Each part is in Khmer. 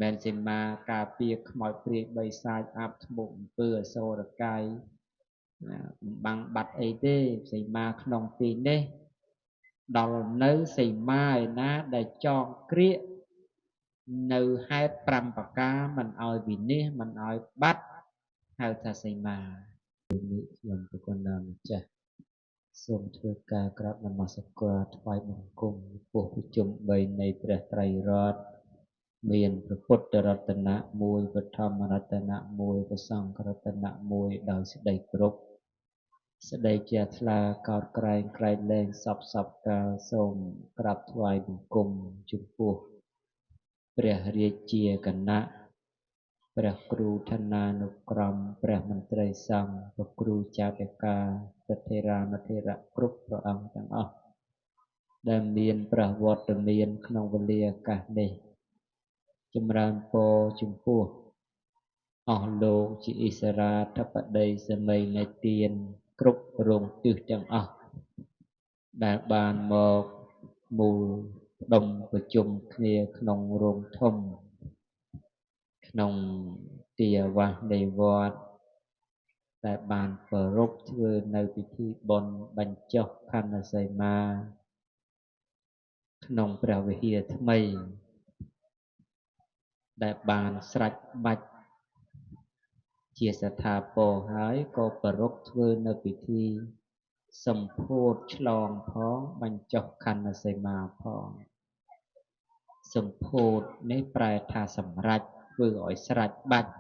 មិនមែនសីមាការពារខ្មោចព្រាយបិសាចអាប់ធ្មប់អំពើអសុរកាយបំបាំងបាត់អីទេសីមាក្នុងទីនេះដល់នៅសីមាឯណាដែលចងក្រៀកនៅហេតុ5ប្រការមិនឲ្យវិនិច្ឆ័យមិនឲ្យបាត់ហៅថាសីមានេះខ្ញុំប្រគុណម្ចាស់សូមធ្វើការក្រាបនមស្ការថ្វាយបង្គំពោះប្រជុំ3នៃព្រះត្រៃរតន៍មានព្រះពុទ្ធរតនៈ1ព្រះធម្មរតនៈ1ព្រះសង្ឃរតនៈ1ដោយសេចក្តីគោរពសេចក្តីជាថ្លាកោតក្រែងក្រែងលែងសពសពកាលសូមក្រាបថ្វាយបង្គំចំពោះព្រះរាជាគណៈព្រះគ្រូឋានានុក្រមព្រះមន្ត្រីសង្ឃព្រះគ្រូចាតិកាព្រះថេរានុថេរៈគ្រប់ព្រះអង្គទាំងអស់ដែលមានព្រះវត្តមានក្នុងវេលាឱកាសនេះចម្រើនពរចំពោះអស់លោកជាអិសរាធិបតីសម័យនៃទានគ្រប់រោងទិសទាំងអស់ដែលបានមកមូលផ្ដុំប្រជុំគ្នាក្នុងរោងធំក្នុងទាវាសនៃវត្តដែលបានប្រារព្ធធ្វើនៅពិធីបុណ្យបញ្ចុះខណ្ឌសីមាក្នុងព្រះវិហារថ្មីដែលបានស្រេចបាច់ជាស្ថាពរហើយក៏ប្រារព្ធធ្វើនៅពិធីសម្ពោធឆ្លងផងបញ្ចុះខណ្ឌសីមាផងសម្ពោធនេះប្រែថាសម្រេចធ្វើឲ្យស្រេចបាច់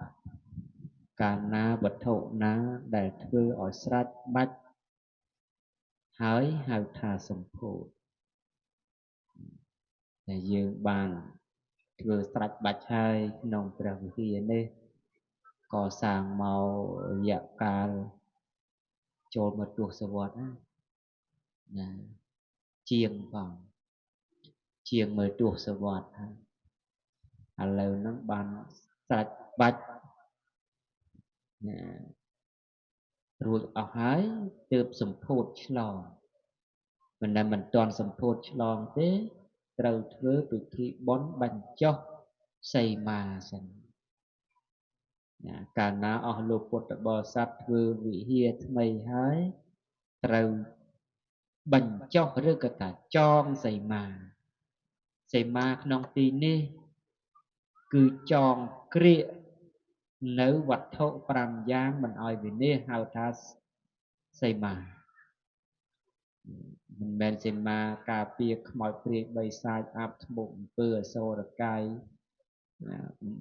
កាលណាវត្ថុណាដែលធ្វើឲ្យស្រេចបាច់ហើយហៅថាសម្ពោធតែយើងបានធ្វើស្រេចបាច់ហើយក្នុងព្រះវិហារនេះកសាងមករយៈកាលចូលមកទសវត្សណាជាងផងជាងមើលទសវត្សហើយឥឡូវហ្នឹងបានស្រេចបាច់ណារួចអស់ហើយទើបសម្ពោធឆ្លងមិនដែលមិនទាន់សម្ពោធឆ្លងទេត្រូវធ្វើពិធីបុណ្យបញ្ចុះសីមាសិនណាកាលណាអស់លោកពុទ្ធបរិស័ទធ្វើវិហារថ្មីហើយត្រូវបញ្ចុះឬក៏ថាចងសីមាសីមាក្នុងទីនេះគឺចងក្រៀកនៅវត្ថុ5យ៉ាងមិនឲ្យវិនិច្ឆ័យហៅថាសីមាមិនមែនសីមាការពារខ្មោចព្រាយបិសាចអាប់ធ្មប់អំពើអសុរកាយ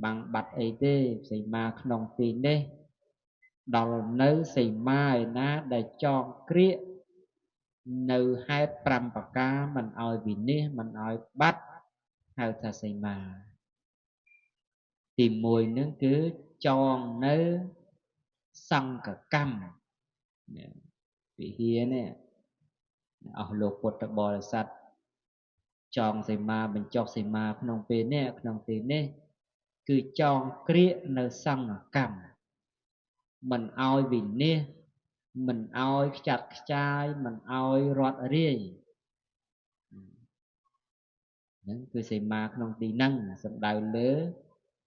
បំបាំងបាត់អីទេសីមាក្នុងទីនេះដល់នៅសីមាឯណាដែលចងក្រៀកនៅហេតុ5ប្រការមិនឲ្យវិនិច្ឆ័យមិនឲ្យបាត់ហៅថាសីមាទី1នឹងគឺចងនៅសង្ឃកម្មវិហារនេះអស់លោកពុទ្ធបរិស័ទចងសីមាបញ្ចុះសីមាក្នុងពេលនេះក្នុងទីនេះគឺចងក្រៀកនៅសង្ឃកម្មមិនឲ្យវិនិច្ឆ័យមិនឲ្យខ្ចាត់ខ្ចាយមិនឲ្យរត់រាយហ្នឹងគឺសីមាក្នុងទីហ្នឹងសំដៅលើ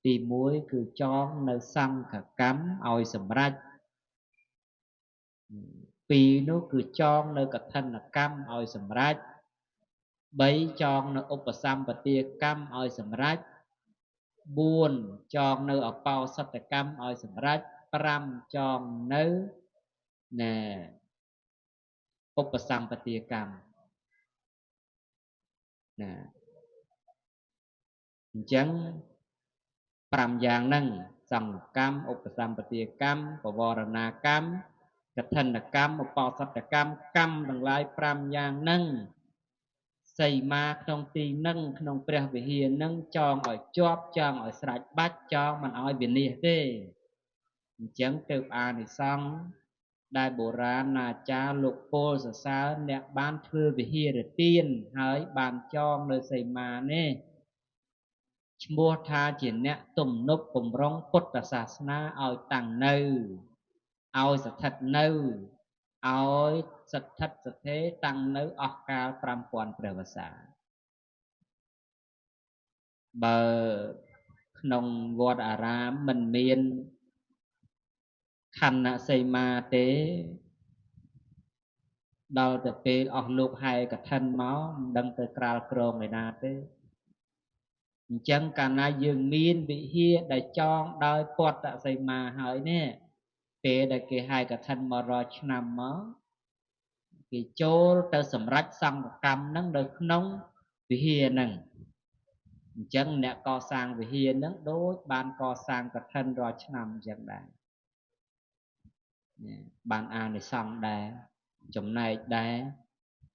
ទី1គឺចងនៅសង្ឃកម្មឲ្យសម្រេច2នោះគឺចងនៅកឋិនកម្មឲ្យសម្រេច3ចងនៅឧបសម្បទាកម្មឲ្យសម្រេច4ចងនៅអបោសតកម្មឲ្យសម្រេច5ចងនៅណែឧបសម្បទាកម្មណាអញ្ចឹង5យ៉ាងហ្នឹងសង្ឃកម្មឧបសម្បទាកម្មបវរណាកម្មកឋិនកម្មឧបោសថកម្មកម្មទាំងឡាយ5យ៉ាងហ្នឹងសីមាក្នុងទីហ្នឹងក្នុងព្រះវិហារហ្នឹងចងឲ្យជាប់ចងឲ្យស្រេចបាច់ចងមិនឲ្យវិនិច្ឆ័យទេអញ្ចឹងទើបអានិសង្សដែលបុរាណអាចារ្យលោកពលសរសើរអ្នកបានធ្វើវិហារទានហើយបានចងនៅសីមានេះឈ្មោះថាជាអ្នកទំនប់បំរុងពុទ្ធសាសនាឲ្យតាំងនៅឲ្យស្ថិតនៅឲ្យស្ថិតស្ថេរតាំងនៅអស់កាល5000ព្រះវស្សាបើ ក្នុងវត្តអារាមមិនមានខណ្ឌសីមាទេដល់ទៅពេលអស់លោកហែកឋិនមកមិនដឹងទៅក្រាលក្រងឯណាទេអញ្ចឹងកាលណាយើងមានវិហារដែលចងដោយពតសីមាហើយនេះពេលដែលគេហែកឋិនមករាល់ឆ្នាំមកគេចូលទៅសម្រេចសង្ឃកម្មហ្នឹងនៅក្នុងវិហារហ្នឹងអញ្ចឹងអ្នកកសាងវិហារហ្នឹងដូចបានកសាងកឋិនរាល់ឆ្នាំអញ្ចឹងដែរបានអានិសង្សដែរចំណែកដែរ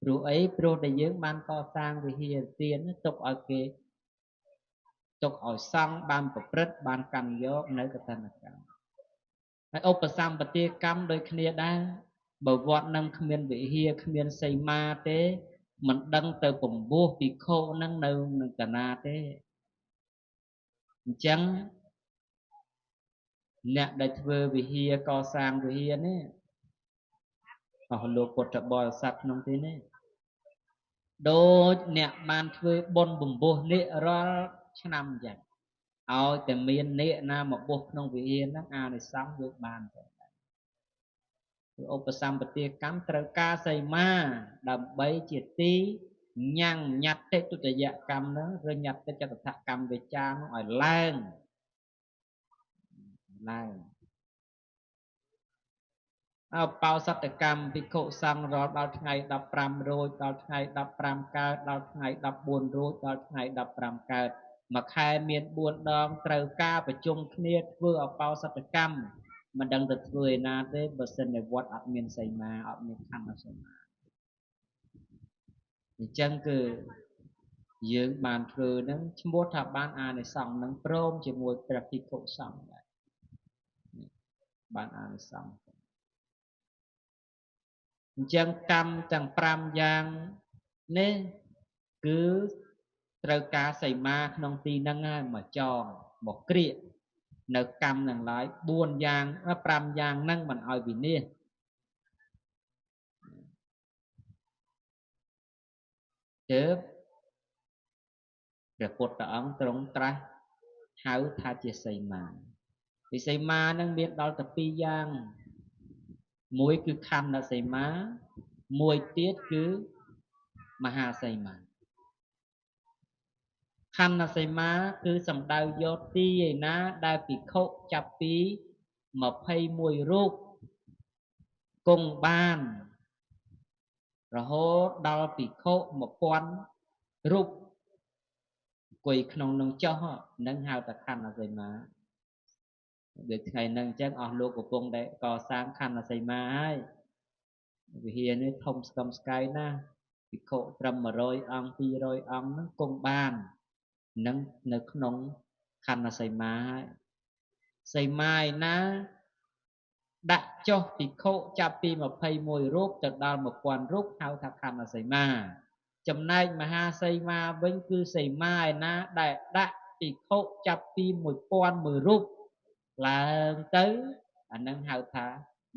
ព្រោះអីព្រោះតែយើងបានកសាងវិហារទានទុកឲ្យគេទុកឲ្យសង្ឃបានប្រព្រឹត្តបានកាន់យកនៅកឋិនកម្មហើយឧបសម្បទាកម្មដូចគ្នាដែរបើវត្តនឹងគ្មានវិហារគ្មានសីមាទេមិនដឹងទៅពំពោះភិក្ខុនឹងនៅនឹងកណាទេអញ្ចឹងអ្នកដែលធ្វើវិហារកសាងវិហារនេះអស់លោកពុទ្ធបរិស័ទក្នុងទីនេះដូចអ្នកបានធ្វើបុណ្យពំពោះនេះរាល់ឆ្នាំអញ្ចឹងឲ្យតែមានអ្នកណាមកបួសក្នុងវិហារហ្នឹងអានិសង្សយើងបានចឹងឧបសម្បទាកម្មត្រូវការសីមាដើម្បីជាទីញ៉ាំងញត្តិទុតិយកម្មហ្នឹងឬញត្តិចតថកម្មវិចារហ្នឹងឲ្យឡើងឡើងអបោសតកម្មភិក្ខុសង្ឃរាល់ដល់ថ្ងៃ15រោចដល់ថ្ងៃ15កើតដល់ថ្ងៃ14រោចដល់ថ្ងៃ15កើតមួយខែមាន4ដងត្រូវការប្រជុំគ្នាធ្វើអបោសតកម្មមិនដឹងទៅធ្វើឯណាទេបើសិននៅវត្តអត់មានសីមាអត់មានខណ្ឌសីមាអញ្ចឹងគឺយើងបានធ្វើនឹងឈ្មោះថាបានអានិសង្សនឹងព្រមជាមួយព្រះភិក្ខុសង្ឃដែរបានអានិសង្សអញ្ចឹងកម្មទាំង5យ៉ាងនេះគឺត្រូវការសីមាក្នុងទីហ្នឹងហើយមកចងមកក្រៀកនៅកម្មនឹងឡើយ4យ៉ាង5យ៉ាងហ្នឹងមិនឲ្យវិនាសទើបព្រះពុទ្ធអង្គទ្រង់ត្រាស់ហៅថាជាសីមាវិសីមានឹងមានដល់ទៅ2យ៉ាងមួយគឺខណ្ឌសីមាមួយទៀតគឺមហាសីមាខណ្ឌសីមាគឺសំដៅយកទីឯណាដែលភិក្ខុចាប់ពី21រូបគង់បានរហូតដល់ភិក្ខុ1000រូបអង្គុយក្នុងនឹងចុះនឹងហៅថាខណ្ឌសីមាដូចថ្ងៃហ្នឹងអញ្ចឹងអស់លោកកំពុងតែកសាងខណ្ឌសីមាហើយវិហារនេះធំស្កឹមស្កៃណាស់ភិក្ខុត្រឹម100អង្គ200អង្គហ្នឹងគង់បាននឹងនៅក្នុងខណ្ឌសីមាហើយសីមាឯណាដាក់ចុះភិក្ខុចាប់ពី21រូបទៅដល់1000រូបហៅថាខណ្ឌសីមាចំណែកមហាសីមាវិញគឺសីមាឯណាដែលដាក់ភិក្ខុចាប់ពី1001រូបឡើងទៅអានឹងហៅថា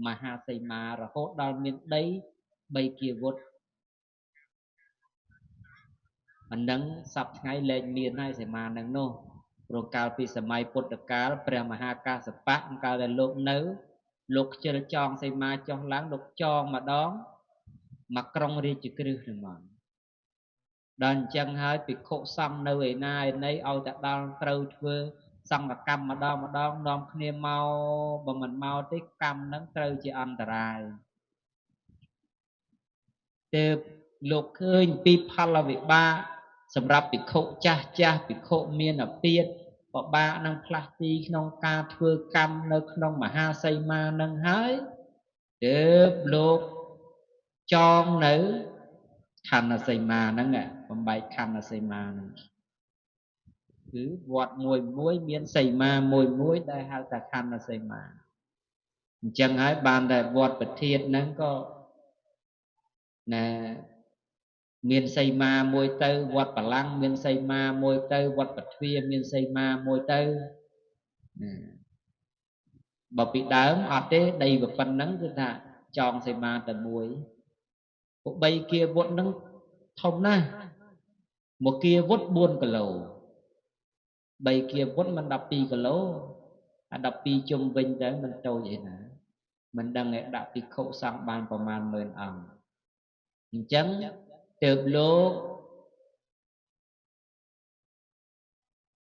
មហាសីមារហូតដល់មានដី3គាវុធអានឹងសប្តាហ៍ថ្ងៃលែងមានហើយសីមានឹងនោះព្រោះកាលពីសម័យពុទ្ធកាលព្រះមហាកាសបៈកាលដែលលោកនៅលោកខ្ជិលចងសីមាចុះឡើងលោកចងម្ដងមកក្រុងរាជក្រឹសហ្នឹងមកដល់អញ្ចឹងហើយភិក្ខុសង្ឃនៅឯណាឯណីឲ្យតែដល់ត្រូវធ្វើសង្ឃកម្មម្ដងម្ដងនាំគ្នាមកបើមិនមកទេកម្មនឹងត្រូវជាអន្តរាយទើបលោកឃើញពីផលវិបាកសម្រាប់ភិក្ខុចាស់ចាស់ភិក្ខុមានអពាតពិបាកនឹងផ្លាស់ទីក្នុងការធ្វើកម្មនៅក្នុងមហាសីមានឹងហើយទើបលោកចងនៅខណ្ឌសីមាហ្នឹងបំបែកខណ្ឌសីមាហ្នឹងគឺវត្តមួយមួយមានសីមាមួយមួយដែលហៅថាខណ្ឌសីមាអញ្ចឹងហើយបានតែវត្តពធាតហ្នឹងក៏ណែមានសីមាមួយទៅវត្តបលាំងមានសីមាមួយទៅវត្តពទ្វាមានសីមាមួយទៅបើពីដើមអត់ទេដីប៉ុណ្ណឹងគឺថាចងសីមាតែមួយពួក3គាវុធហ្នឹងធំណាស់មួយគាវុធ4គីឡូ 3 គៀវុតមិន12គីឡូអា12ជុំវិញទៅមិនតូចអីណាមិនដឹងឯដាក់ភិក្ខុសង្ឃបានប្រមាណ10000អង្គអញ្ចឹងទើបលោក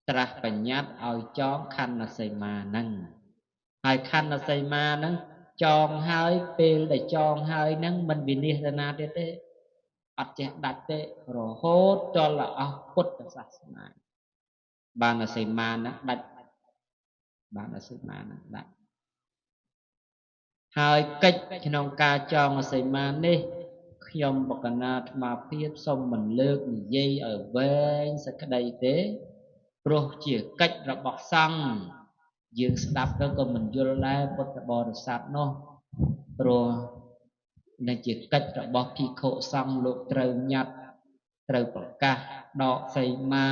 ត្រាស់បញ្ញត្តិឲ្យចងខណ្ឌសីមាហ្នឹងហើយខណ្ឌសីមាហ្នឹងចងហើយពេលដែលចងហើយហ្នឹងមិនវិនិច្ឆ័យណាទៀតទេអត់ចេះដាច់ទេរហូតដល់អស់ពុទ្ធសាសនាបានសីមាហ្នឹងដាច់បានសីមាហ្នឹងដាច់ហើយកិច្ចក្នុងការចងសីមានេះខ្ញុំបកណាអាត្មាភាពសូមមិនលើកនិយាយឲ្យវែងសេចក្តីទេព្រោះជាកិច្ចរបស់សង្ឃយើងស្ដាប់ទៅក៏មិនយល់ដែរពុទ្ធបរិស័ទនោះព្រោះនឹងជាកិច្ចរបស់ភិក្ខុសង្ឃលោកត្រូវញត្តិត្រូវប្រកាសដកសីមា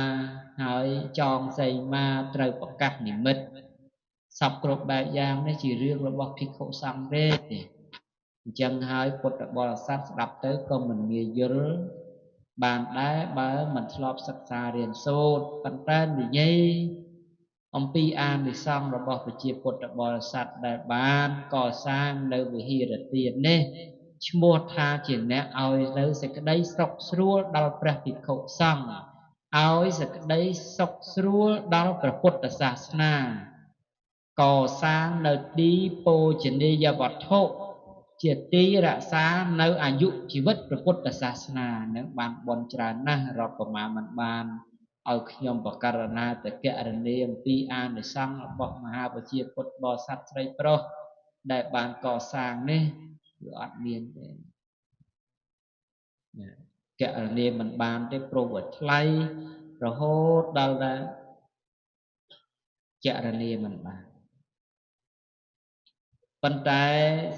ហើយចងសីមាត្រូវប្រកាសនិមិត្តសពគ្រប់បែបយ៉ាងនេះជារឿងរបស់ភិក្ខុសង្ឃទេអញ្ចឹងហើយពុទ្ធបរិស័ទស្ដាប់ទៅក៏មិនងាយយល់បានដែរបើមិនធ្លាប់សិក្សារៀនសូត្រប៉ុន្តែនិយាយអំពីអានិសង្សរបស់ប្រជាពុទ្ធបរិស័ទដែលបានកសាងនៅវិហារទាននេះឈ្មោះថាជាអ្នកឲ្យនៅសេចក្តីសុខស្រួលដល់ព្រះភិក្ខុសង្ឃឲ្យសេចក្តីសុខស្រួលដល់ព្រះពុទ្ធសាសនាកសាងនៅទីបូជនីយវត្ថុជាទីរក្សានៅអាយុជីវិតព្រះពុទ្ធសាសនានឹងបានបុណ្យច្រើនណាស់រាប់ប្រមាណមិនបានឲ្យខ្ញុំបករណាតករណីអំពីអានិសង្សរបស់មហាប្រជាពុទ្ធបរិស័ទស្រីប្រុសដែលបានកសាងនេះគឺអត់មានទេករណីមិនបានទេព្រោះវាថ្លៃរហូតដល់តែករណីមិនបានប៉ុន្តែ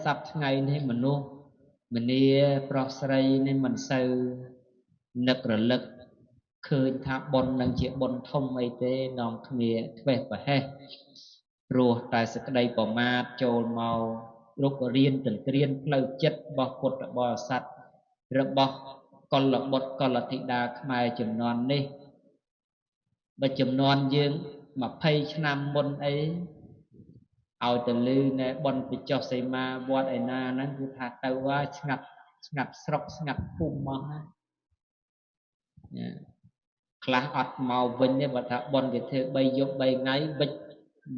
សប្តាហ៍ថ្ងៃនេះមនុស្សម្នាប្រុសស្រីនេះមិនសូវនឹករលឹកឃើញថាបុណ្យនឹងជាបុណ្យធំអីទេនាំគ្នាធ្វេសប្រហែសព្រោះតែសក្តីប្រមាទចូលមករុករៀនទន្ទ្រានផ្លូវចិត្តរបស់ពុទ្ធបរិស័ទរបស់កុលបុត្រកុលធីតាខ្មែរចំនួននេះបើចំនួនយើង20ឆ្នាំមុនអីឲ្យទៅលឺណែបុណ្យបញ្ចុះសីមាវត្តឯណាហ្នឹងគឺថាទៅហើយស្ងាត់ស្ងាត់ស្រុកស្ងាត់ភូមិមកណាខ្លះអត់មកវិញទេបើថាបុណ្យគេធ្វើ3យប់3ថ្ងៃវិច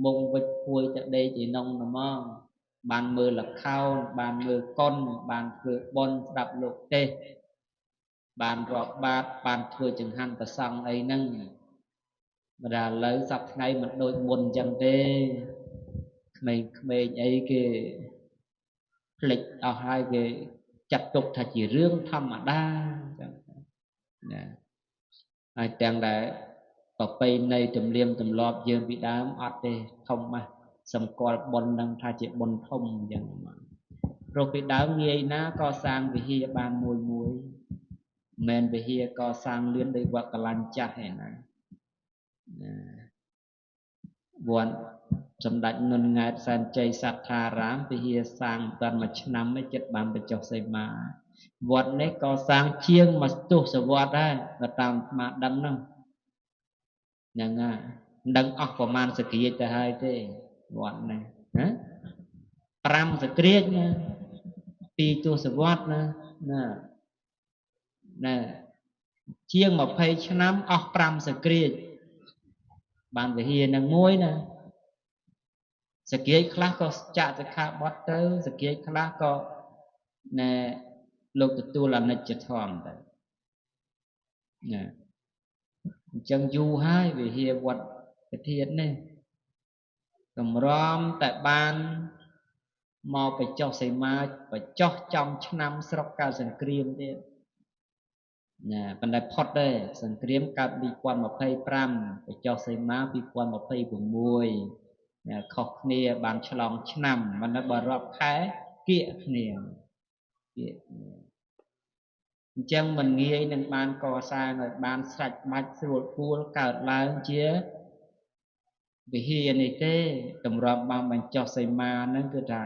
មុងវិចភួយទៅដេកឯនងហ្មងបានមើលល្ខោនបានមើលកុនបានធ្វើបុណ្យស្ដាប់លោកទេសបានរាប់បាតបានធ្វើចង្ហាន់ប្រសង់អីហ្នឹងបើដល់ឥឡូវសប្តាហ៍ថ្ងៃមិនដូចមុនអញ្ចឹងទេក្មេងៗអីគេភ្លេចអស់ហើយគេចាត់ទុកថាជារឿងធម្មតាអញ្ចឹងណាហើយទាំងដែលប្រពៃណីទំនៀមទម្លាប់យើងពីដើមអត់ទេធំណាស់សម្គាល់បុណ្យនឹងថាជាបុណ្យធំអញ្ចឹងមកព្រោះពីដើមងាយណាកសាងវិហារបានមួយមួយមិនវិហារកសាងលឿនដូចវត្តកលាញ់ចាស់ឯណាណាវត្តសម្ដេចនុនង៉ែតសែនជ័យសត្ថារាមវិហារសាងតាន់មួយឆ្នាំឯចិត្តបានបញ្ចុះសីមាវត្តនេះកសាងជាងមួយទសវត្សដែរបើតាមអាត្មាដឹងហ្នឹងហ្នឹងហើយមិនដឹងអស់ប្រមាណសក្រាចទៅហើយទេវត្តនេះណា5សក្រាចណា2ទសវត្សណាណាណាជាង20ឆ្នាំអស់5សក្រាចបានវិហារនឹងមួយណាសក្រាចខ្លះក៏ចាក់សិក្ខាបទទៅសក្រាចខ្លះក៏ណែលោកទទួលអនិច្ចធម៌ទៅណាអញ្ចឹងយូរហើយវិហារវត្តពធាននេះតម្រាំតែបានមកបញ្ចុះសីមាបញ្ចុះចំឆ្នាំស្រុកកើតសង្គ្រាមទៀតណាប៉ុន្តែផុតទេសង្គ្រាមកើត2025បញ្ចុះសីមា2026ណាខុសគ្នាបានឆ្លងឆ្នាំមិនដល់បើរាប់ខែគៀកគ្នាគៀកគ្នាអញ្ចឹងមិនងាយនឹងបានកសាងឲ្យបានស្រេចបាច់ស្រួលពួលកើតឡើងជាវិហារនេះទេតម្រាំបានបញ្ចុះសីមាហ្នឹងគឺថា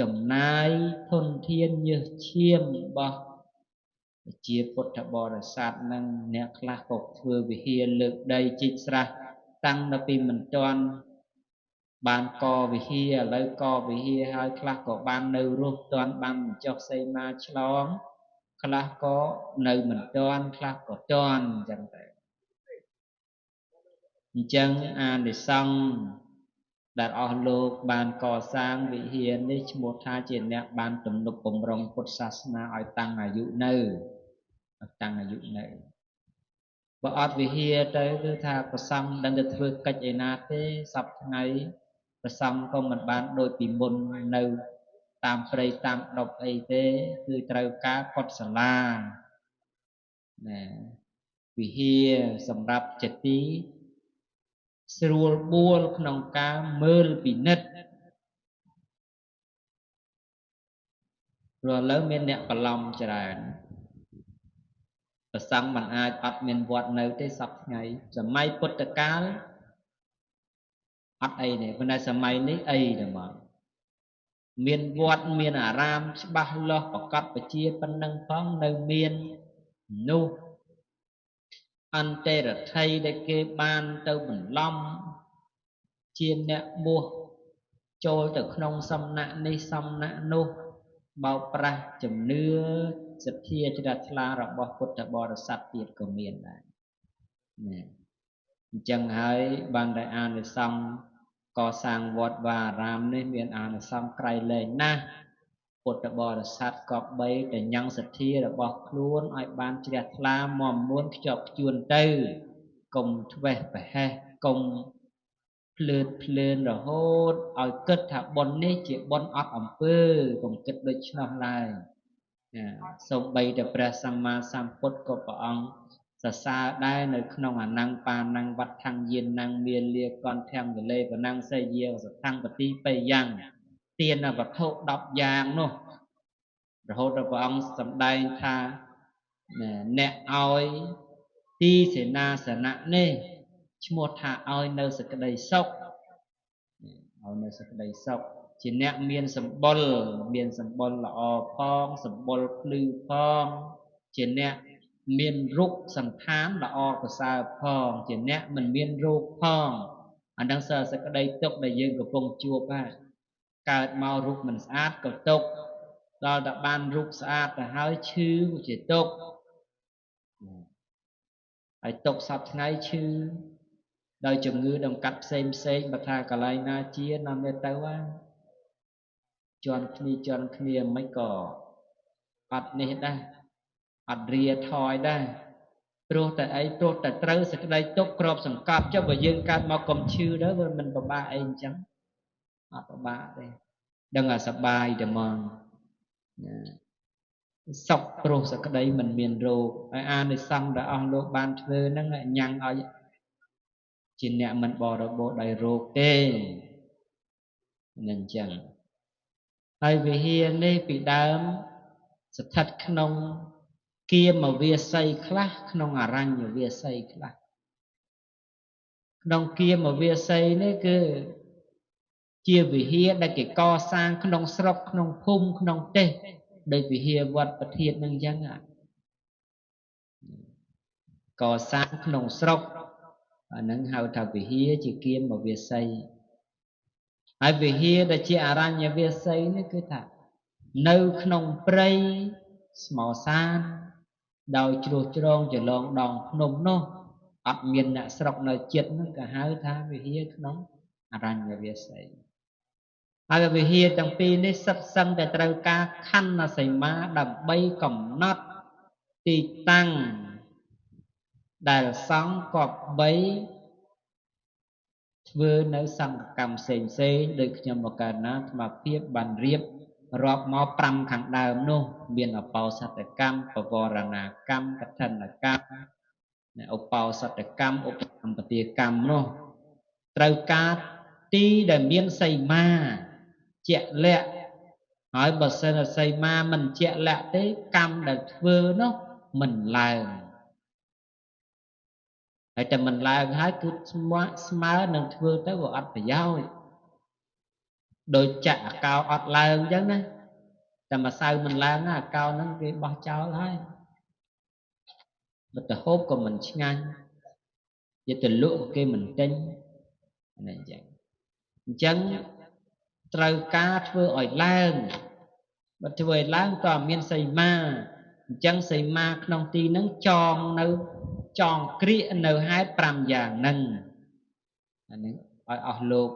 ចំណាយធនធានញើសឈាមរបស់ប្រជាពុទ្ធបរិស័ទនឹងអ្នកខ្លះក៏ធ្វើវិហារលើកដីជីកស្រះ តាំងដល់ពីមិនទាន់បានកវិហារឥឡូវកវិហារហើយខ្លះក៏បាននៅរស់ទាន់បានចុះសីមាឆ្លងខ្លះក៏នៅមិនទាន់ខ្លះក៏ទាន់អញ្ចឹងទៅអញ្ចឹងអានិសង្ឃដែលអស់លោកបានកសាងវិហារនេះឈ្មោះថាជាអ្នកបានទំនុកបំរុងពុទ្ធសាសនាឲ្យតាំងអាយុនៅតាំងអាយុនៅបើអត់វិហារទៅគឺថាព្រះសង្ឃមិនដឹងទៅធ្វើកិច្ចឯណាទេសប្តាហ៍ថ្ងៃព្រះសង្ឃក៏មិនបានដូចពីមុននៅតាមព្រៃតាមដប់អីទេគឺត្រូវការកុដិសាលាណាវិហារសម្រាប់ជាទីស្រួលបួលក្នុងការមើលពិនិត្យព្រោះឥឡូវមានអ្នកបន្លំច្រើនព្រះសង្ឃមិនអាចអត់មានវត្តនៅទេសប្តាហ៍ថ្ងៃសម័យពុទ្ធកាលអត់អីទេប៉ុន្តែសម័យនេះអីទៅមកមានវត្តមានអារាមច្បាស់លាស់ប្រកបប្រជាប៉ុណ្ណឹងផងនៅមាននោះអន្តរថីដែលគេបានទៅបន្លំជាអ្នកបួសចូលទៅក្នុងសំណាក់នេះសំណាក់នោះបោកប្រាស់ជំនឿសទ្ធាជ្រះថ្លារបស់ពុទ្ធបរិស័ទទៀតក៏មានដែរណាអញ្ចឹងហើយបានតែអានិសង្ឃកសាងវត្តវាអារាមនេះមានអានិសង្ឃក្រៃលែងណាស់ពុទ្ធបរិស័ទក៏បីតែញ៉ាំងសទ្ធារបស់ខ្លួនឲ្យបានជ្រះថ្លាមាំមួនខ្ជាប់ខ្ជួនទៅកុំធ្វេសប្រហែសកុំភ្លើតភ្លើនរហូតឲ្យគិតថាបុណ្យនេះជាបុណ្យអត់អំពើកុំគិតដូច្នោះឡើយសូម្បីតែព្រះសម្មាសម្ពុទ្ធក៏ព្រះអង្គសរសើរដែរនៅក្នុងអនង្គបាណੰវដ្ឋੰយានੰមាលាកន្ធំវិលេបណੰសយាសថੰបតិបិយ៉ាងទានវត្ថុ10យ៉ាងនោះរហូតដល់ព្រះអង្គសម្ដែងថាអ្នកឲ្យទីសេនាសនៈនេះឈ្មោះថាឲ្យនៅសេចក្តីសុខឲ្យនៅសេចក្តីសុខជាអ្នកមានសម្បុរមានសម្បុរល្អផងសម្បុរភ្លឺផងជាអ្នកមានរូបសន្តានល្អប្រសើរផងជាអ្នកមិនមានរោគផងអានឹងសសេចក្តីទុក្ខដែលយើងកំពុងជួបហ្នឹងកើតមករូបមិនស្អាតក៏ទុក្ខដល់តែបានរូបស្អាតទៅហើយឈឺក៏ជាទុក្ខហើយទុក្ខសប្តាហ៍ថ្ងៃឈឺដោយជំងឺដង្កាត់ផ្សេងផ្សេងបើថាកន្លែងណាជានាំទៅទៅជន់គ្នាជន់គ្នាមិនក៏អត់នេះដែរអត់រាថយដែរព្រោះតែអីព្រោះតែត្រូវសេចក្តីទុក្ខគ្របសង្កត់ចុះបើយើងកើតមកកុំឈឺទៅវាមិនពិបាកអីអញ្ចឹងអត់ពិបាកទេដឹងថាសប្បាយតែហ្មងណាសុខព្រោះសេចក្តីមិនមានរោគហើយអានិសង្ឃដែលអស់លោកបានធ្វើហ្នឹងញ៉ាំងឲ្យជាអ្នកមិនបរិបូរណ៍ដោយរោគទេនឹងអញ្ចឹងហើយវិហារនេះពីដើមស្ថិតក្នុងគាមវាសីខ្លះក្នុងអរញ្ញវាសីខ្លះក្នុងគាមវាសីនេះគឺជាវិហារដែលគេកសាងក្នុងស្រុកក្នុងភូមិក្នុងទេសដោយវិហារវត្តប្រធាននឹងអញ្ចឹងកសាងក្នុងស្រុកអានឹងហៅថាវិហារជាគាមវាសីហើយវិហារដែលជាអរញ្ញវាសីនេះគឺថានៅក្នុងព្រៃស្មោសានដោយជ្រោះជ្រងចលងដងភ្នំនោះអត់មានអ្នកស្រុកនៅចិត្តនោះក៏ហៅថាវិហារក្នុងអរញ្ញវាសីហើយវិហារទាំងពីរនេះសិតសឹងតែត្រូវការខណ្ឌសីមាដើម្បីកំណត់ទីតាំងដែលសង្ឃគប្បីធ្វើនៅសង្ឃកម្មផ្សេងផ្សេងដោយខ្ញុំមកកើតណាអាត្មាភាពបានរៀបរាប់មក5ខាងដើមនោះមានអបោសតកម្មបវរណាកម្មកឋិនកម្មឧបោសតកម្មឧបសម្បទាកម្មនោះត្រូវការទីដែលមានសីមាជាក់លាក់ហើយបើសិនសីមាមិនជាក់លាក់ទេកម្មដែលធ្វើនោះមិនឡើងហើយតែមិនឡើងហើយគឺស្មើនឹងធ្វើទៅវាអត់ប្រយោជន៍ដោយចាក់អាកោអត់ឡើងអញ្ចឹងណាតែម្សៅមិនឡើងណាអាកោហ្នឹងគេបោះចោលហើយបើទៅហូបក៏មិនឆ្ងាញ់ យកទៅលក់ក៏គេមិនទិញ នេះអញ្ចឹងអញ្ចឹងត្រូវការធ្វើឲ្យឡើងបើធ្វើឲ្យឡើងក៏មានសីមាអញ្ចឹងសីមាក្នុងទីហ្នឹងចងនៅចងក្រៀកនៅហេតុ5យ៉ាងហ្នឹងអានេះឲ្យអស់លោក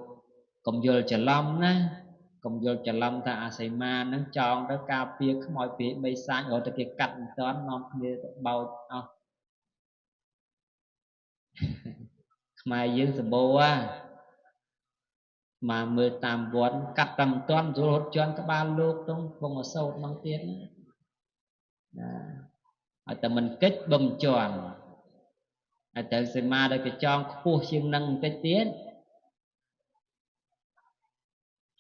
កុំយល់ច្រឡំណាកុំយល់ច្រឡំថាអាសីមាហ្នឹងចងទៅការពារខ្មោចពីបីសាច់រហូតតែគេកាត់មិនតាន់នាំគ្នាទៅបោចអស់ខ្មែរយើងសម្បូរមកមើលតាមវត្តកាត់តាមតាន់រហូតជន់ក្បាលលោកទៅពងអសោតមកទៀតណាឲ្យតែមិនកិច្ចបំជន់ហើយទៅសីមាដែលគេចងខ្ពស់ជាងនឹងបន្តិចទៀត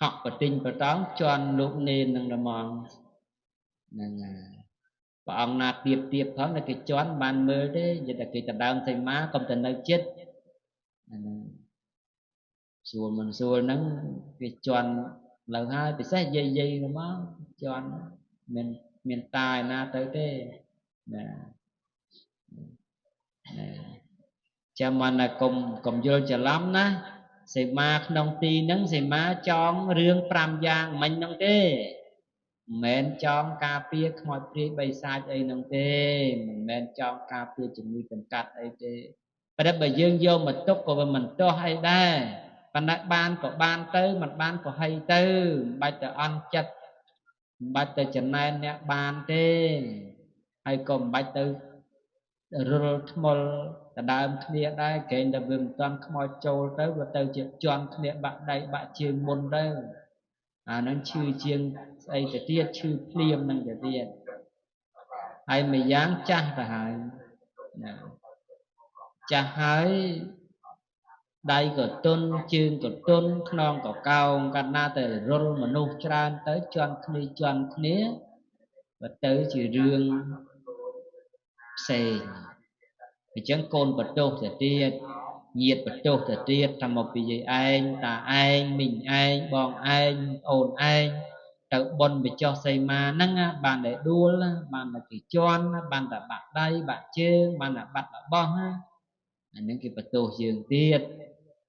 ហក់ប្រទិញប្រតងជន់លោកនេននឹងហ្មងហ្នឹងហើយព្រះអង្គណាទៀបទៀបផងតែគេជន់បានមើលទេនិយាយតែគេដដើមសីមាកុំតែនៅចិត្តហ្នឹងស្រួលមិនស្រួលហ្នឹងគេជន់លើហើយពិសេសយាយយាយហ្មងជន់មិនមានតាឯណាទៅទេណាចាំមិនណាកុំយល់ច្រឡំណាសីមាក្នុងទីហ្នឹងសីមាចងរឿង5យ៉ាងមិញហ្នឹងទេមិនមែនចងការពារខ្មោចព្រាយបិសាចអីហ្នឹងទេមិនមែនចងការពារជំងឺកង្កាត់អីទេប៉ុន្តែបើយើងយកមកទុកក៏វាមិនទាស់អីដែរប៉ុន្តែបានក៏បានទៅមិនបានក៏ហីទៅមិនបាច់ទៅអន់ចិត្តមិនបាច់ទៅចំណែនអ្នកបានទេហើយក៏មិនបាច់ទៅរុលថ្មុលដដើមគ្នាដែរក្រែងតែវាមិនទាន់ខ្មោចចូលទៅវាទៅជាជន់គ្នាបាក់ដៃបាក់ជើងមុនទៅអាហ្នឹងឈឺជាងស្អីទៅទៀតឈឺភ្លាមហ្នឹងទៅទៀតហើយមួយយ៉ាងចាស់ទៅហើយណាចាស់ហើយដៃក៏ទន់ជើងក៏ទន់ខ្នងក៏កោងកាលណាតែរុលមនុស្សច្រើនទៅជន់គ្នាជន់គ្នាបើទៅជារឿងផ្សេងអញ្ចឹងកូនបន្ទោសទៅទៀតញាតបន្ទោសទៅទៀតថាមកពីយាយឯងតាឯងមីងឯងបងឯងអូនឯងទៅប៉ុនបញ្ចុះសីមាហ្នឹងបានតែដួលបានតែគេជន់បានតែបាក់ដៃបាក់ជើងបានតែបាត់របស់អាហ្នឹងគេបន្ទោសយើងទៀត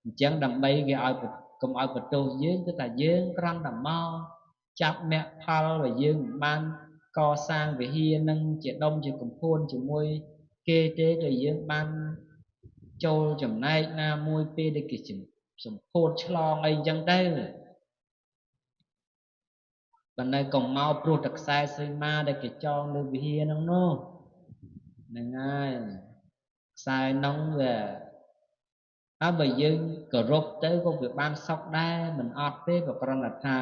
អញ្ចឹងដើម្បីគេឲ្យកុំឲ្យបន្ទោសយើងគឺថាយើងគ្រាន់តែមកចាប់មគ្គផលដែលយើងមិនបានកសាងវិហារនឹងជាដុំជាកំភួនជាមួយគេទេដែលយើងបានចូលចំណែកណាមួយពេលដែលគេសម្ពោធឆ្លងអីអញ្ចឹងទៅប៉ុន្តែកុំមកព្រោះតែខ្សែសីមាដែលគេចងលើវិហារហ្នឹងនោះហ្នឹងហើយខ្សែហ្នឹងវាហើយបើយើងគោរពទៅក៏វាបានសុខដែរមិនអត់ទេបើគ្រាន់តែថា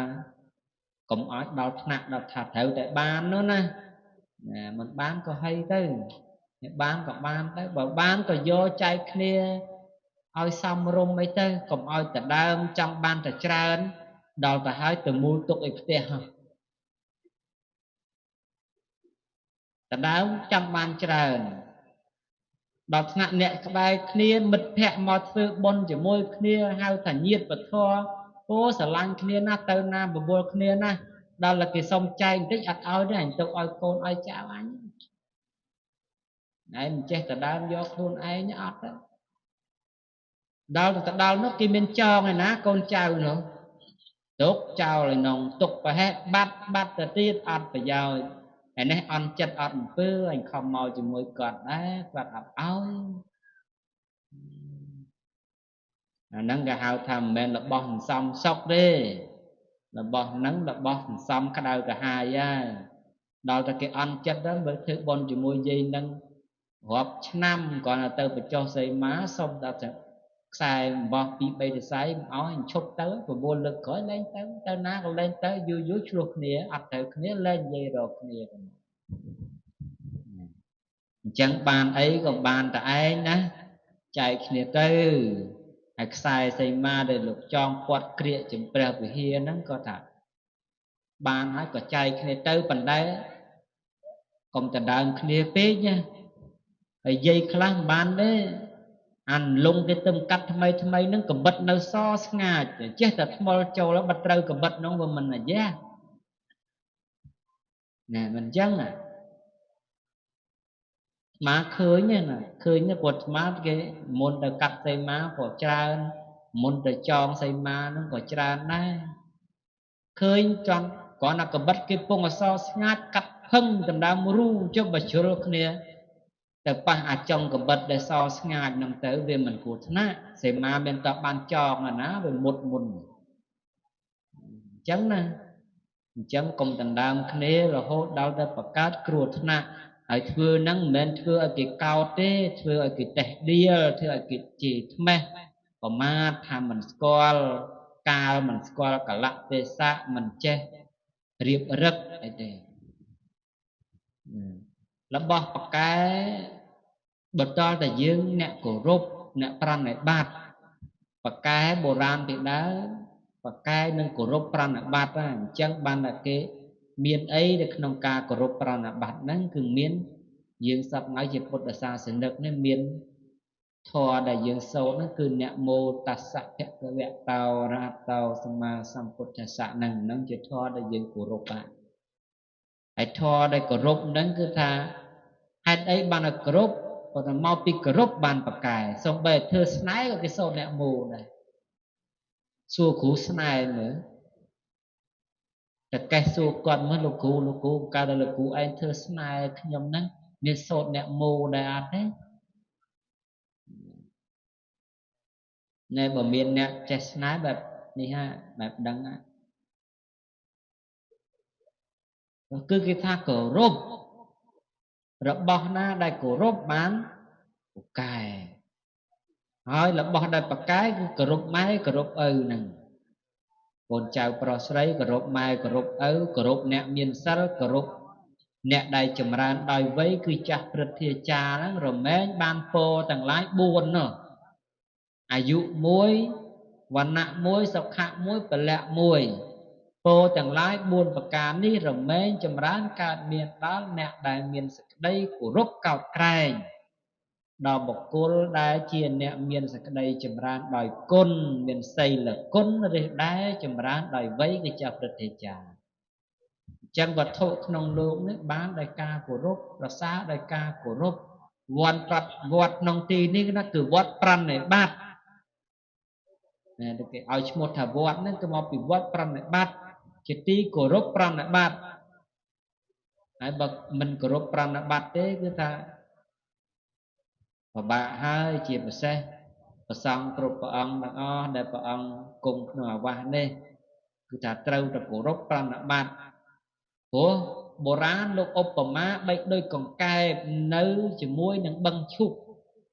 កុំឲ្យដល់ថ្នាក់ដល់ថាត្រូវតែបាននោះណាមិនបានក៏ហីទៅបានក៏បានទៅបើបានក៏យកចែកគ្នាឲ្យសមរម្យអីទៅកុំឲ្យតែដើមចង់បានតែច្រើនដល់ទៅហើយទៅមូលទុកឲ្យផ្ទះហ៎តែដើមចង់បានច្រើនដល់ថ្នាក់អ្នកក្បែរគ្នាមិត្តភ័ក្តិមកធ្វើបុណ្យជាមួយគ្នាហៅថាញាតិពធអូស្រឡាញ់គ្នាណាស់ទៅណាបបួលគ្នាណាស់ដល់តែគេសុំចែកបន្តិចអត់ឲ្យទេអញទុកឲ្យកូនឲ្យចៅអញឯងមិនចេះតែដើមយកខ្លួនឯងអត់ទេដល់ទៅដល់នោះគេមានចងឯណាកូនចៅនោះទុកចោលឯនងទុកប្រហែសបាត់បាត់ទៅទៀតអត់ប្រយោជន៍ឯនេះអន់ចិត្តអត់អំពើអញខំមកជាមួយគាត់ដែរគាត់អត់ឲ្យអាហ្នឹងគេហៅថាមិនមែនរបស់សន្សំសុខទេរបស់ហ្នឹងរបស់សន្សំក្តៅក្រហាយហើយដល់តែគេអន់ចិត្តទៅមើលធ្វើបុណ្យជាមួយយាយហ្នឹងរាប់ឆ្នាំគ្រាន់តែទៅបញ្ចុះសីមាសុំដល់ខ្សែអំបោះ2 3សរសៃមិនឲ្យឈប់ទៅ9លើកក្រោយលែងទៅទៅណាក៏លែងទៅយូរយូរឆ្លោះគ្នាអត់ត្រូវគ្នាលែងនិយាយរកគ្នាអញ្ចឹងបានអីក៏បានតែឯងណាចែកគ្នាទៅហើយខ្សែសីមាដែលលោកចងពាត់ក្រៀកចំព្រះវិហារហ្នឹងក៏ថាបានហើយក៏ចែកគ្នាទៅប៉ុន្តែកុំដណ្ដើមគ្នាពេកណាហើយយាយខ្លះមិនបានទេអានលងគេទៅកាត់ថ្មីថ្មីហ្នឹងកបិតនៅសស្ងាចចេះតែថ្មល់ចូលបាត់ត្រូវកបិតហ្នឹងវាមិនអាយ៉ាណែមិនអញ្ចឹងអាស្មាឃើញណាឃើញព្រោះស្មាគេមុនទៅកាត់សីមាព្រោះច្រើន មុនទៅចងសីមាហ្នឹងក៏ច្រើនដែរឃើញចង់គ្រាន់តែកបិតគេពងអសរស្ងាត់កាត់ផឹងដណ្ដើមរូចុះបើជ្រុលគ្នាទៅប៉ះអាចុងកបិតដែលសស្ងាត់ហ្នឹងទៅវាមិនគួរថ្នាក់សីមាមានតបានចងណាវាមុតមុនអញ្ចឹងណាអញ្ចឹងកុំដណ្ដើមគ្នារហូតដល់ទៅបង្កើតគ្រោះថ្នាក់ហើយធ្វើហ្នឹងមិនមែនធ្វើឲ្យគេកោតទេធ្វើឲ្យគេតេះដៀលធ្វើឲ្យគេជេរថ្មេះប្រមាថថាមិនស្គាល់កាលមិនស្គាល់កលៈទេសៈមិនចេះរៀបរឹកអីទេរបស់បកែបន្តតែយើងអ្នកគោរពអ្នកប្រណិប័តបកែបុរាណពីដើមបកែនឹងគោរពប្រណិប័តហ្នឹងអញ្ចឹងបានតែគេមានអីនៅក្នុងការគោរពប្រណិប័តហ្នឹងគឺមានយើងសប្ងៃជាពុទ្ធសាសនិកនេះមានធម៌ដែលយើងសូត្រហ្នឹងគឺនមោតស្សៈភគវតោរហតោសម្មាសម្ពុទ្ធស្សៈហ្នឹងហ្នឹងជាធម៌ដែលយើងគោរពហើយធម៌ដែលគោរពហ្នឹងគឺថាហេតុអីបានឲ្យគោរពព្រោះតែមកពីគោរពបានប្រកែសូម្បីធ្វើស្នេហ៍ក៏គេសូត្រនមោដែរសួរគ្រូស្នេហ៍មើលតកេះសួរគាត់មើលលោកគ្រូលោកគ្រូកាលដល់លោកគ្រូឯងធ្វើស្នេហ៍ខ្ញុំហ្នឹងមានសូត្រនមោដែរអត់ទេណែបើមានអ្នកចេះស្នេហ៍បែបនេះហាបែបដឹងហាគឺគេថាគោរពរបស់ណាដែលគោរពបានពូកែហើយរបស់ដែលប្រកែគឺគោរពម៉ែគោរពឪហ្នឹងកូនចៅប្រុសស្រីគោរពម៉ែគោរពឪគោរពអ្នកមានសិលគោរពអ្នកដែលចម្រើនដោយវ័យគឺចាស់ព្រឹទ្ធាចារ្យហ្នឹងរមែងបានពោទាំងឡាយ4នោះអាយុ1វណ្ណៈ1សុខៈ1ពលៈ1ពោទាំងឡាយ4ប្រការនេះរមែងចម្រើនកើតមានដល់អ្នកដែលមានសេចក្តីគោរពកោតក្រែងដល់បុគ្គលដែលជាអ្នកមានសេចក្តីចម្រើនដោយគុណមានសីលគុណឬដែរចម្រើនដោយវ័យគឺជាព្រឹទ្ធាចារ្យអញ្ចឹងវត្ថុក្នុងលោកនេះបានដោយការគោរពប្រសើរដោយការគោរពវត្តប្រវត្តក្នុងទីនេះណាគឺវត្តប្រណិប័តណាគេឲ្យឈ្មោះថាវត្តហ្នឹងគឺមកពីវត្តប្រណិប័តជាទីគោរពប្រណិប័តហើយបើមិនគោរពប្រណិប័តទេគឺថាពិបាកហើយជាពិសេសព្រះសង្ឃគ្រប់ព្រះអង្គទាំងអស់ដែលព្រះអង្គគង់ក្នុងអាវាសនេះគឺថាត្រូវតែគោរពប្រណិប័តព្រោះបុរាណលោកឧបមាបីដូចកង្កែបនៅជាមួយនឹងបឹងឈូក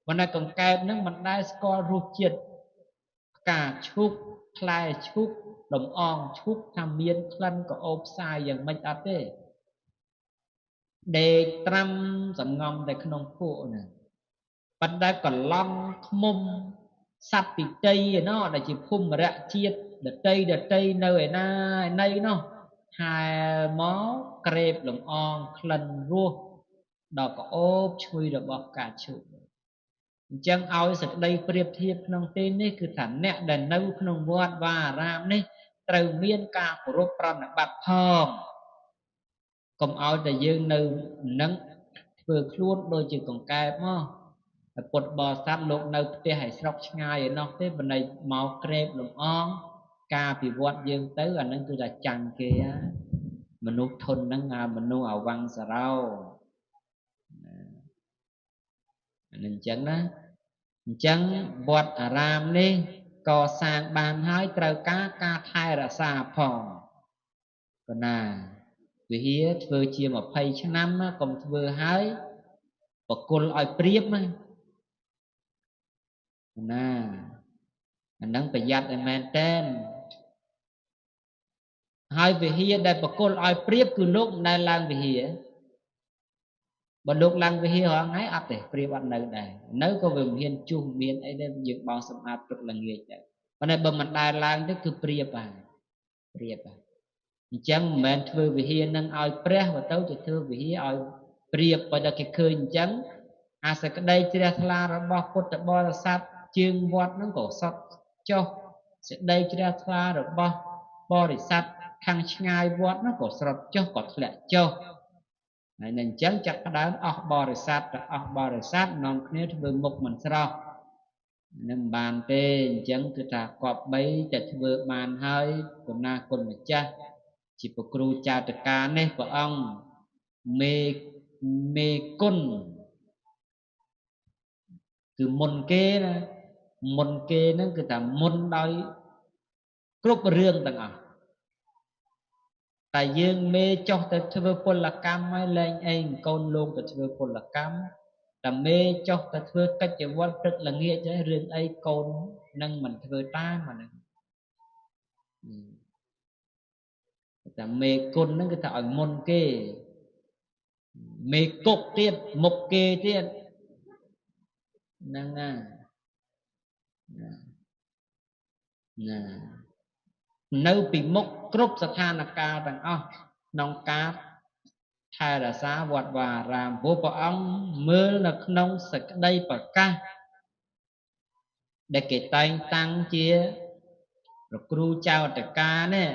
ប៉ុន្តែកង្កែបហ្នឹងមិនដែលស្គាល់រសជាតិផ្កាឈូកផ្លែឈូកលំអងឈូកថាមានក្លិនក្រអូបផ្សាយយ៉ាងម៉េចអត់ទេដេកត្រាំសំងំតែក្នុងភក់ហ្នឹងប៉ុន្តែកន្លងឃុំសត្វពិតីឯណោះដែលជាភូមិរៈជាតិដតីដតីនៅឯណាឯណីនោះហែលមកក្រេបលំអងក្លិនរសដល់ក្រអូបឈ្ងុយរបស់ផ្កាឈូកអញ្ចឹងឲ្យសេចក្តីប្រៀបធៀបក្នុងទីនេះគឺថាអ្នកដែលនៅក្នុងវត្តវាអារាមនេះត្រូវមានការគោរពប្រណិប័តផងកុំឲ្យតែយើងនៅនឹងធ្វើខ្លួនដូចជាកង្កែបមកតែពុទ្ធបរិស័ទលោកនៅផ្ទះឲ្យស្រុកឆ្ងាយឯណោះទេបណ្ដៃមកក្រេបលំអងការពិវត្តយើងទៅអានឹងគឺថាចាំងគេមនុស្សធនហ្នឹងអាមនុស្សអវង្សរោអានឹងអញ្ចឹងណាអញ្ចឹងវត្តអារាមនេះកសាងបានហើយត្រូវការការថែរក្សាផងកណាវិហារធ្វើជា20ឆ្នាំកុំធ្វើហើយបកគលឲ្យព្រៀបណាណាអានឹងប្រយ័ត្នឲ្យមែនតែនហើយវិហារដែលបកគលឲ្យព្រៀបគឺលោកមិនដែលឡើងវិហារបើលោកឡើងវិហាររាល់ថ្ងៃអត់ទេព្រៀបអត់នៅដែរនៅក៏វាមិនហ៊ានជុះមានអីដែរយើងបោសសម្អាតព្រឹកល្ងាចដែរប៉ុន្តែបើមិនដែលឡើងទេគឺព្រៀបហើយព្រៀបហើយអញ្ចឹងមិនមែនធ្វើវិហារនឹងឲ្យព្រះបើទៅទៅធ្វើវិហារឲ្យព្រៀបបើដល់គេឃើញអញ្ចឹងអាសក្តីជ្រះថ្លារបស់ពុទ្ធបរិស័ទជើងវត្តហ្នឹងក៏សត់ចុះសេចក្តីជ្រះថ្លារបស់បរិស័ទខាងឆ្ងាយវត្តហ្នឹងក៏ស្រត់ចុះក៏ធ្លាក់ចុះហើយនឹងអញ្ចឹងចាប់ផ្ដើមអស់បរិស័ទទៅអស់បរិស័ទនាំគ្នាធ្វើមុខមិនស្រស់ នឹងបានទេអញ្ចឹងគឺថាគប្បីតែធ្វើបានហើយគណាគុណម្ចាស់ជាព្រះគ្រូចៅតកានេះព្រះអង្គមេគុណគឺមុនគេណាមុនគេហ្នឹងគឺថាមុនដោយគ្រប់រឿងទាំងអស់តែយើងមេចុះទៅធ្វើពលកម្មហើយលែងអីកូនលោកទៅធ្វើពលកម្មតែមេចុះទៅធ្វើកិច្ចវត្តព្រឹកល្ងាចហើយរឿងអីកូននឹងមិនធ្វើតាមអាហ្នឹងតែមេគុណហ្នឹងគឺថាឲ្យមុនគេមេគុកទៀតមុខគេទៀតហ្នឹងណាណានៅពីមុខគ្រប់ស្ថានភាពទាំងអស់ក្នុងការថែរក្សាវត្តវាអារាមព្រោះព្រះអង្គមើលនៅក្នុងសេចក្តីប្រកាសដែលគេតែងតាំងជាព្រះគ្រូចៅអធិការនេះ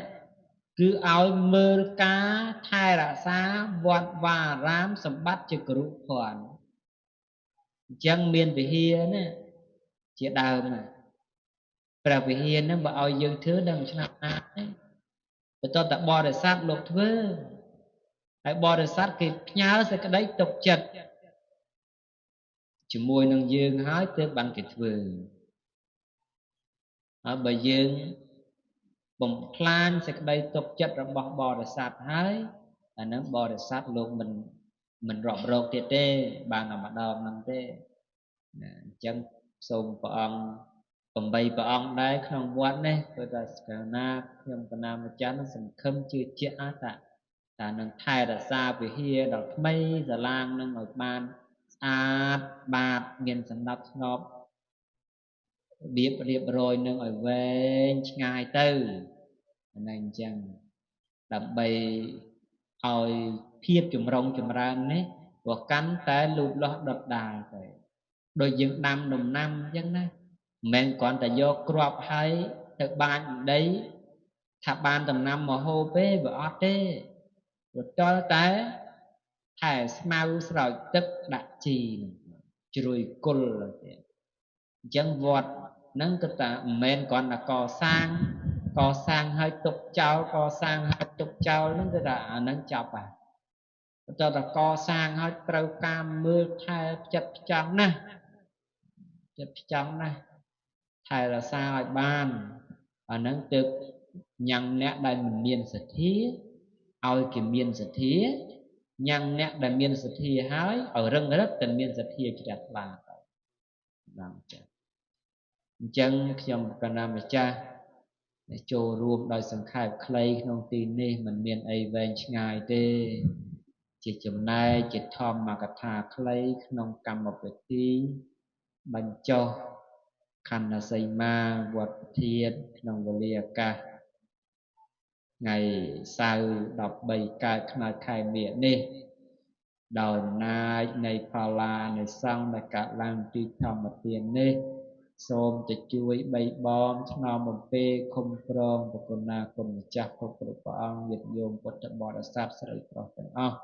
គឺឲ្យមើលការថែរក្សាវត្តវាអារាមសម្បត្តិជាគរុភ័ណ្ឌអញ្ចឹងមានវិហារណាជាដើមណាព្រះវិហារហ្នឹងបើឲ្យយើងធ្វើដល់ឆ្នាំណាទេបន្ទាប់តែបរិស័ទលោកធ្វើហើយបរិស័ទគេផ្ញើសេចក្តីទុកចិត្តជាមួយនឹងយើងហើយទើបបានគេធ្វើហើយបើយើងបំផ្លាញសេចក្តីទុកចិត្តរបស់បរិស័ទហើយអាហ្នឹងបរិស័ទលោកមិនរាប់រកទៀតទេបានតែម្ដងហ្នឹងទេណាអញ្ចឹងសូមព្រះអង្គ8ព្រះអង្គដែរក្នុងវត្តនេះព្រោះតែកាលណាខ្ញុំកណាម្ចាស់នឹងសង្ឃឹមជឿជាក់ថានឹងថែរក្សាវិហារដល់ថ្មីសាឡាងនឹងឲ្យបានស្អាតបាតមានសណ្ដាប់ធ្នាប់របៀបរៀបរយនឹងឲ្យវែងឆ្ងាយទៅអានេះអញ្ចឹងដើម្បីឲ្យភាពចម្រុងចម្រើននេះវាកាន់តែលូតលាស់ដុតដាលទៅដូចយើងដាំដំណាំអញ្ចឹងណាមិនមែនគ្រាន់តែយកគ្រាប់ហើយទៅបាញដីថាបានដំណាំមកហូបទេវាអត់ទេវាតល់តែថែស្មៅស្រោចទឹកដាក់ជីជ្រុយគល់ទៀតអញ្ចឹងវត្តហ្នឹងគឺថាមិនមែនគ្រាន់តែកសាងហើយទុកចោលកសាងហើយទុកចោលហ្នឹងគឺថាអាហ្នឹងចប់ហើយតើតកសាងហើយត្រូវការមើលថែចិត្តផ្ចង់ណាស់ចិត្តផ្ចង់ណាស់ថែរក្សាឲ្យបានអាហ្នឹងទើបញ៉ាំងអ្នកដែលមិនមានសទ្ធាឲ្យគេមានសទ្ធាញ៉ាំងអ្នកដែលមានសទ្ធាហើយឲ្យរឹងរិតតែមានសទ្ធាជ្រះថ្លាទៅបានចឹងអញ្ចឹងខ្ញុំកណាម្ចាស់ចូលរួមដោយសង្ខេបខ្លីក្នុងទីនេះមិនមានអីវែងឆ្ងាយទេជាចំណែកជាធម្មកថាខ្លីក្នុងកម្មវិធីបញ្ចុះខណ្ឌសីមាវត្តធាតុក្នុងវេលាឱកាសថ្ងៃសៅរ៍13កើតខ្នាតខែមិញនេះដោយអំណាចនៃផល្លានៃសង្ឃដែលកើតឡើងទីធម្មទាននេះសូមទៅជួយបីបំថ្នមបំពេឃុំក្រងប្រគុណាគុណម្ចាស់គ្រប់ព្រះអង្គញាតិញោមពុទ្ធបរិស័ទស្រីប្រុសទាំងអស់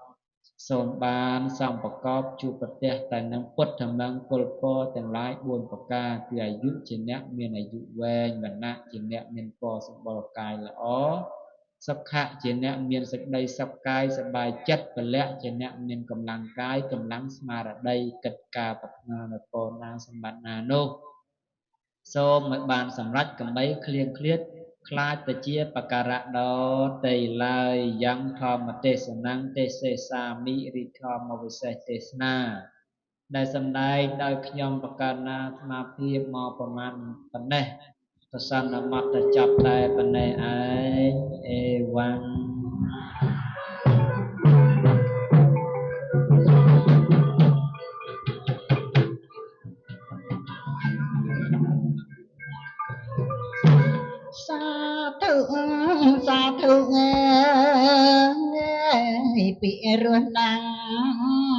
សូមបានសម្ប្រកបជួបប្រទះតែនឹងពុទ្ធមង្គលពរទាំងឡាយ4ប្រការគឺអាយុជាអ្នកមានអាយុវែងវណ្ណៈជាអ្នកមានពរសម្បុរកាយល្អសុខៈជាអ្នកមានសេចក្តីសុខកាយសប្បាយចិត្តពលៈជាអ្នកមានកម្លាំងកាយកម្លាំងស្មារតីកិច្ចការប្រាថ្នានៅពរណាសម្បត្តិណានោះសូមឲ្យបានសម្រេចកំបីគ្លៀងគ្លាតខ្លាចទៅជាបការៈដតីឡើយយ៉ាងធម្មទេសនំទេសេសាមិរិធម្មវិសេសទេសនាដែលសម្ដែងដោយខ្ញុំបកណាស្មាភាពមកប្រមាណប៉ុណ្ណេះប្រសន្នមត្តចាប់តែប៉ុណ្ណេះឯងអេវ៉ាំងសាធុសាធុពីរស់ណាស់